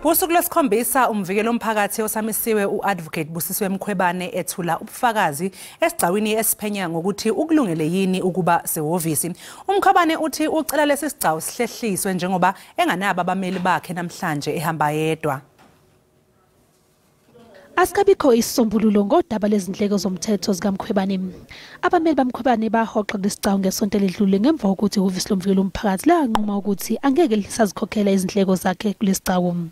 Usuku lwesikhombisa umvikeli womphakathi osamisiwe uadvocate Busisiwe Mkhwebane ethula ubufakazi esigcawini esiphenya ngokuthi ukulungele yini ukuba sehhovisi. Umkhwebane uthi ucela lesi sigcawu sihlehliswe njengoba enganabo abameli bakhe namhlanje ehamba yedwa. Asikabikho isisombululo ngodaba lezindleko zomthetho zikaMkhwebane. Abameli baMkhwebane bahoxa lesigcawu ngesonto ledlule ngemva kokuthi ihhovisi lomvikeli womphakathi lanquma ukuthi angeke lisazikhokhela izindleko zakhe kulesigcawu.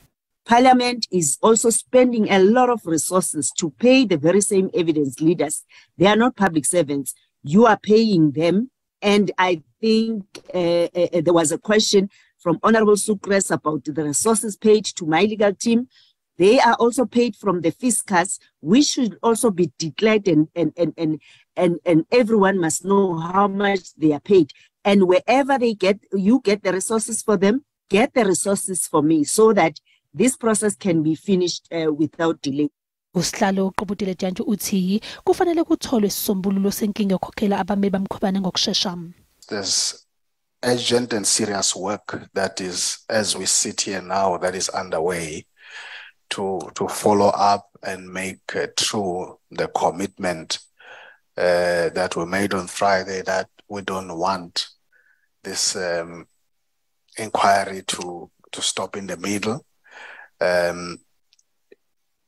Parliament is also spending a lot of resources to pay the very same evidence leaders. They are not public servants. You are paying them. And I think there was a question from Honorable Sukres about the resources paid to my legal team. They are also paid from the fiscus, which should also be declared, and everyone must know how much they are paid. And wherever you get the resources for them, get the resources for me so that this process can be finished without delay. Usihlalo uqubutile Jantshi uthi kufanele kutholwe isisombululo senkinga yokukhokhela abameli baMkhwebane ngokusheshsha. There's urgent and serious work that is, as we sit here now, that is underway to follow up and make true the commitment that we made on Friday, that we don't want this inquiry to stop in the middle. And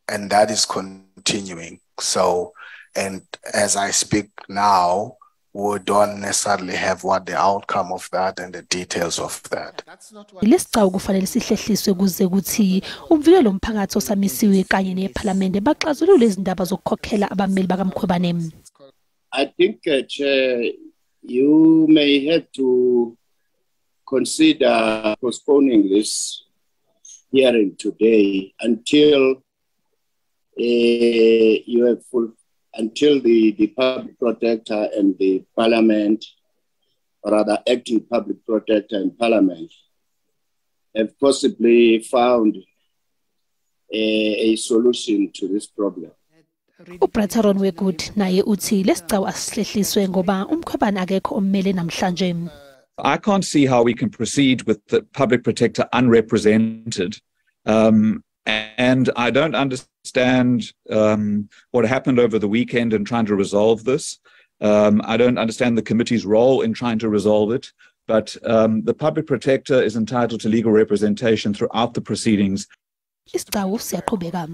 that is continuing. So, and as I speak now, we don't necessarily have what the outcome of that and the details of that. Lesiccawu kufanele sihlehliswe kuze kuthi umvikeli womphakathi osamisiwe kanye neParliament baxazulule izindaba zokukhokhela abameli bakaMkhwebane. I think Chair, you may have to consider postponing this hearing today until you have until the public protector and the Parliament, or rather acting public protector and Parliament, have possibly found a solution to this problem. Ubrataron Wegood naye uthi lesiccawu asihlehliswe ngoba uMkhwebane akekho ommele namhlanje. I can't see how we can proceed with the public protector unrepresented. And I don't understand what happened over the weekend in trying to resolve this. I don't understand the committee's role in trying to resolve it. But the public protector is entitled to legal representation throughout the proceedings. Isiccawu siyaqhubeka.